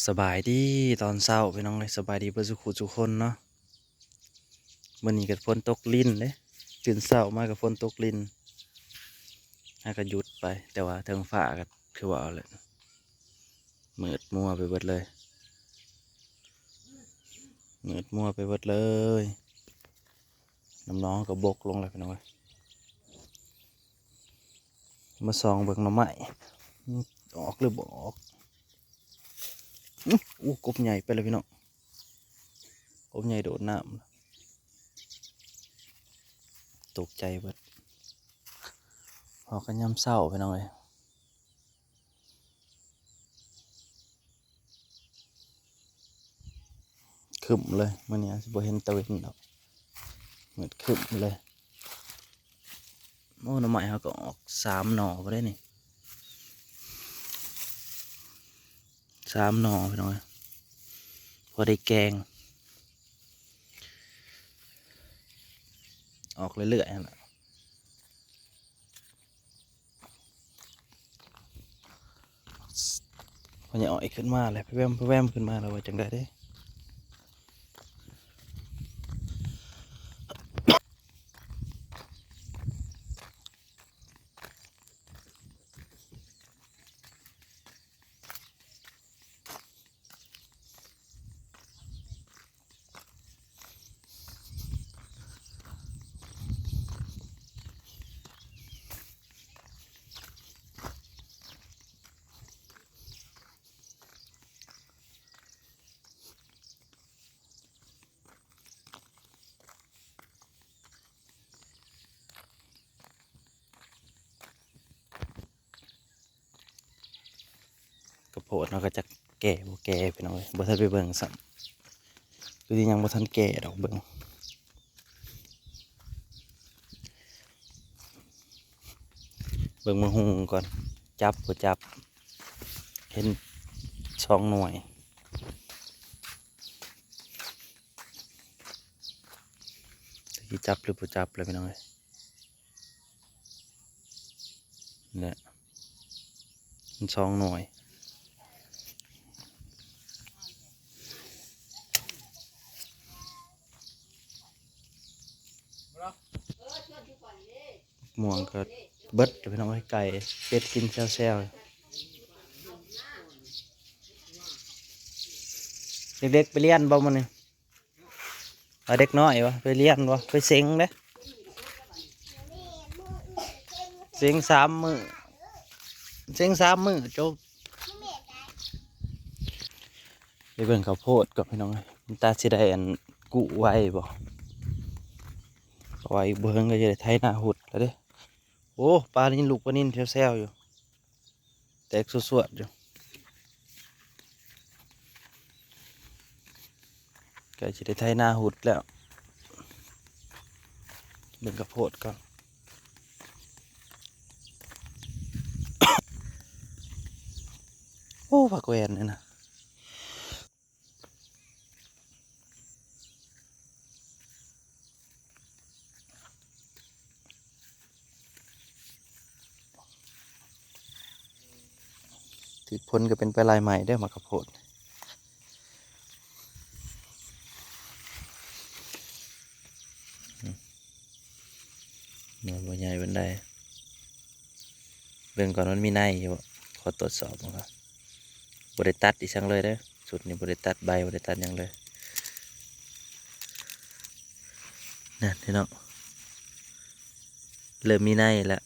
ສະບາຍດີຕອນເຊົ້າພີ່ນ້ອງເອີຍ ສະບາຍດີເບິດສູ່ຄູ່ສູ່ຄົນເນາະ. ມື້ນີ້ກໍຝົນຕົກລິນເດ້ ຕື່ນເຊົ້າມາກໍຝົນຕົກລິນ ຫາກໍຢຸດໄປ ແຕ່ວ່າເທິງຟ້າກໍຄືວ່າແຫຼະ ມືດມົວໄປເບິດເລີຍ ມືດມົວໄປເບິດເລີຍ. ນ້ຳໜອງກໍບົກລົງແລ້ວພີ່ນ້ອງເອີຍ. ມາສ່ອງເບິ່ງໜໍ່ໄມ້ ອອກຫຼືບໍ່ອອກ. ອື ໂອ້ ກົບໃຫຍ່ໄປແລ້ວພີ່ນ້ອງ ກົບໃຫຍ່ໂດດນ້ຳ ຕົກໃຈເບິດ. ເຮົາກໍຍາມເຊົ້າພີ່ນ້ອງເອີຍ. ຄຶ້ມເລີຍ ມື້ນີ້ອາດຊິບໍ່ເຫັນຕາເວັນດອກ ມືດຄຶ້ມເລີຍ. ໂອ້ ໜໍ່ໄມ້ເຮົາກໍອອກສາມໜໍ່ພຸ້ນເດ້ນີ້ ສາມໜໍ່ພີ່ນ້ອງເອີຍ ພໍໄດ້ແກງ ອອກເລື້ອຍໆຫັ້ນລະ. ພໍ່ໃຫຍ່ອ້ອຍຂຶ້ນມາແລ້ວ ແວ່ມໆຂຶ້ນມາແລ້ວ ວ່າຈັ່ງໃດເດ້. ກະໂພດເນາະ ກໍຈັກແກ່ບໍ່ແກ່ພີ່ນ້ອງເອີຍ ບໍ່ທັນໄປເບິ່ງຊ້ຳ ຄືຊິຍັງບໍ່ທັນແກ່ດອກ. ເບິ່ງ ເບິ່ງມະຮຸ່ງກ່ອນ ຈັບບໍ່ຈັບ ເຫັນສອງໜ່ວຍ ຈັກຊິຈັບຫຼືບໍ່ຈັບແລ້ວພີ່ນ້ອງເອີຍ. ແຫຼະ ມັນສອງໜ່ວຍ ມ່ວງກໍເບິດແລ້ວພີ່ນ້ອງເອີຍ ໄກ່ເປັດກິນແຊວໆ. ເດັກໆໄປລຽນບໍ່ມື້ນີ້? ເອົາເດັກນ້ອຍວະ ໄປລຽນວະ ໄປເສັງເດ້ ເສັງສາມມື້ ເສັງສາມມື້ຈົບ. ໄປເບິ່ງເຂົ້າໂພດກ່ອນພີ່ນ້ອງເອີຍ ມັນຕາຊິໄດ້ອັນ ກູ້ໄວບໍ່ ເພາະວ່າອີກບໍ່ເຫິງກໍຈະໄດ້ໄຖນາຮຸດແລ້ວເດ້. ໂອ້ ປານິນ ລູກປານິນແຊວໆຢູ່. ແຕກສວດໆຢູ່ ໃກ້ຊິໄດ້ໄຖນາຮຸດແລ້ວ ເບິ່ງເຂົ້າໂພດກ່ອນ. ໂອ້ ຜັກແວ່ນນີ້ນະ. ຖືກຝົນກໍເປັນໄປລາຍໃໝ່ເດີ້ ໝາກກະໂພດ ໜ່ວຍບໍ່ໃຫຍ່ປານໃດ. ເບິ່ງກ່ອນມັນມີໃນຢູ່ບໍ່ ຂໍຕົວດສອບເບິ່ງກ່ອນ. ບໍ່ໄດ້ຕັດອີ່ຫຍັງເລີຍເດີ້ ຊຸດນີ້ບໍ່ໄດ້ຕັດໃບ ບໍ່ໄດ້ຕັດຫຍັງເລີຍ. ນັ້ນພີ່ນ້ອງ ເລີ່ມມີໃນແລ້ວ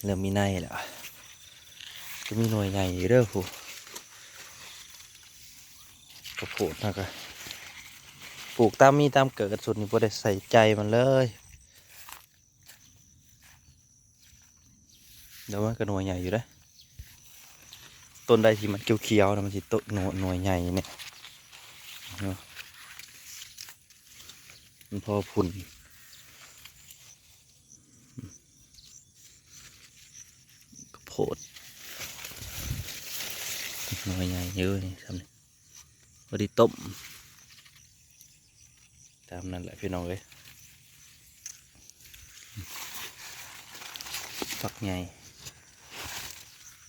ເລີ່ມມີໃນແລ້ວ ກໍມີໜ່ວຍໃຫຍ່ຢູ່ເດີ້ພຸ້ນ. ກະໂພດເຮົາກະປູກຕາມມີຕາມເກີດ ຊຸດນີ້ບໍ່ໄດ້ໃສ່ໃຈມັນເລີຍ. ແຕ່ວ່າມັນກໍໜ່ວຍໃຫຍ່ຢູ່ເດ້ ຕົ້ນໃດທີ່ມັນຂຽວໆນະ ມັນຊິໂຕ ໜ່ວຍ ໜ່ວຍໃຫຍ່ນີ້ ມັນພໍພຸ້ນ. ກະໂພດ ໜ່ວຍໃຫຍ່ຢູ່ນີ້ ຊ່ຳນີ້ ພໍດີຕົ້ມ. ຕາມນັ້ນແຫຼະພີ່ນ້ອງເອີຍ ຝັກໃຫຍ່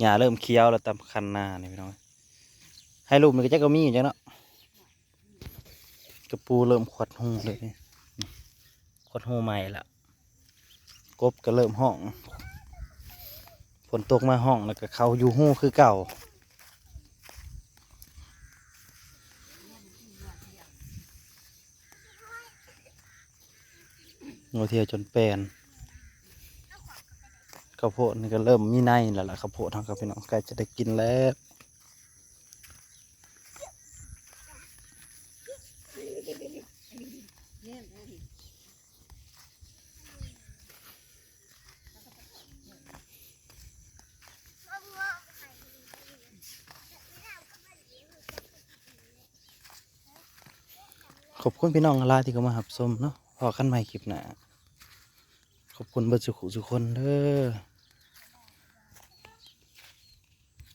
ຫຍ້າເລີ່ມຂຽວແລ້ວຕາມຄັນນານີ້ພີ່ນ້ອງ. ໃຫ້ລູກນີ້ກໍຈັກກໍມີຫຍັງເນາະ. ກະປູເລີ່ມຂວັດຮູເລີຍ ຂວັດຮູໃໝ່ລະ. ກົບກໍເລີ່ມຮ້ອງ ຝົນຕົກມາຮ້ອງ ແລ້ວກໍເຂົ້າຢູ່ຮູຄືເກົ່າ. ງົວທຽວຈົນແປນ. ເຂົ້າໂພດນີ້ກໍເລີ່ມມີໃນແລ້ວລະ. ເຂົ້າໂພດເຮົາກໍພີ່ນ້ອງ ໃກ້ຈະໄດ້ກິນແລ້ວ. ຂອບຄຸນພີ່ນ້ອງຫຼາຍທີ່ເຂົ້າມາຮັບຊົມເນາະ. ພໍ້ກັນໃໝ່ຄລິບໜ້າ. ຂອບຄຸນເບິດສູ່ຜູ້ສູ່ຄົນເດີ.